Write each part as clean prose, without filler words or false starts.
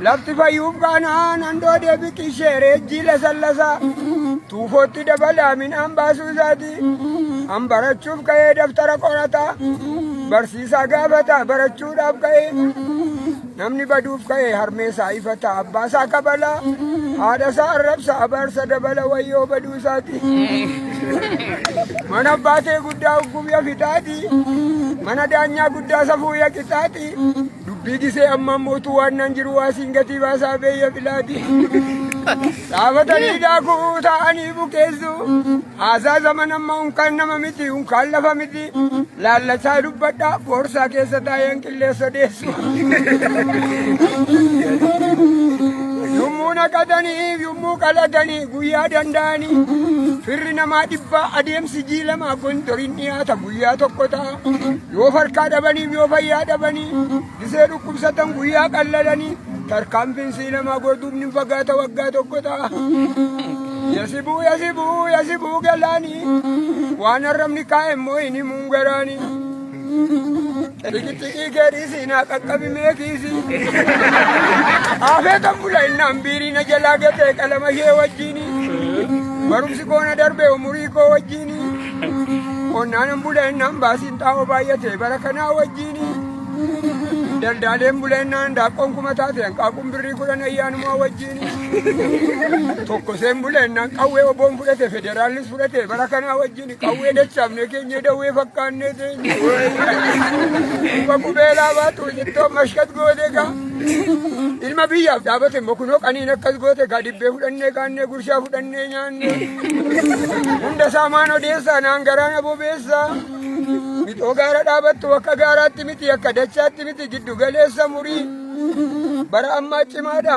Lafti fayyuuf kaanaan handoodee biqilchee reejjii lasallasaa. Tuufootti dabalaa midhaan baasuu isaati. An barachuuf ka'ee daftara qorataa. Barsiisaa gaafata barachuudhaaf ka'ee. Namni baduuf ka'ee harmee isaa ifata abbaa isaa kabala. Haadha isaa arrabsa abaarsa dabala wayyoo baduu isaati. Mana abbaa kee guddaa uggumya fixaati. Mana daanyaa guddaa safuu ya qixaati. Dubbii gisee amma mootuu waan nan jiru waasiin gatii baasaa beeyya filaati. Dhaabatanii daakuu taa'anii bukeessu. Haasaa zaman amma unkaan nama miti unkaan lafa miti. Laallachaa dubbadha boorsaa keessa taa'een qilleessa deessu. Yommuu naqatanii yommuu qalatanii guyyaa danda'anii firri namaa dhibbaa adeemsi jiilamaa gondoriin dhiyaata guyyaa tokko ta'a. Yoo farkaa dhabaniif yoo fayyaa dhabanii gisee dhukkubsatan guyyaa qallalanii tarkaanfiin siilamaa gorduubni fagaata waggaa tokko ta'a. Yasibuu yasibuu yasibuu galaanii waan arrabni kaa'e immoo hin himuun garaanii. Xiqixiqii kee dhiisii naa qaqqabi mee kiisii. Haafee kan bula innaan biirii na jalaa gatee qalama ishee wajjiini. Barumsi koo na darbe umurii koo wajjiini. Qonnaan bula innaan baasiin xaa'oo baay'ate bara kanaa wajjiini. Daldaaleen bula innaan daaqqoon kuma taate hanqaaquun birrii 10 ayyaanumaa wajjiini. Tokko seen bula innaan qawwee oboon fudhate federaallis fudhate bara kanaa wajjiini qawwee dachaafne keenyee dawwee fakkaannee teenye. Quba qubeelaa baatu xixiqqoo mashkat goote gaa. Ilma biyyaaf dhaabate immoo kunoo qaniin akkas goote gaa dibbee fudhannee kaannee gurshaa fudhannee nyaanne. Hunda isaa maan odeessaa naan garaa na bobeessaa. Mixoo gaara dhaabattu akka gaaraatti miti akka dachaatti miti giddu galeessa murii. Bara ammaa cimaadha.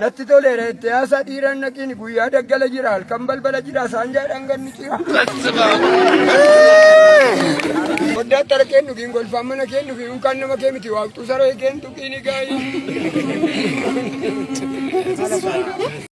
Natti toleera itti haasaa dhiiraan naqiin guyyaa daggala jira halkan balbala jira saanjaadhaan ganni cira. Foddaatti harkeen dhugiin golfaan mana keen dhugiin unkaan nama kee miti waaqxuu saree keen tuqiin gaayii.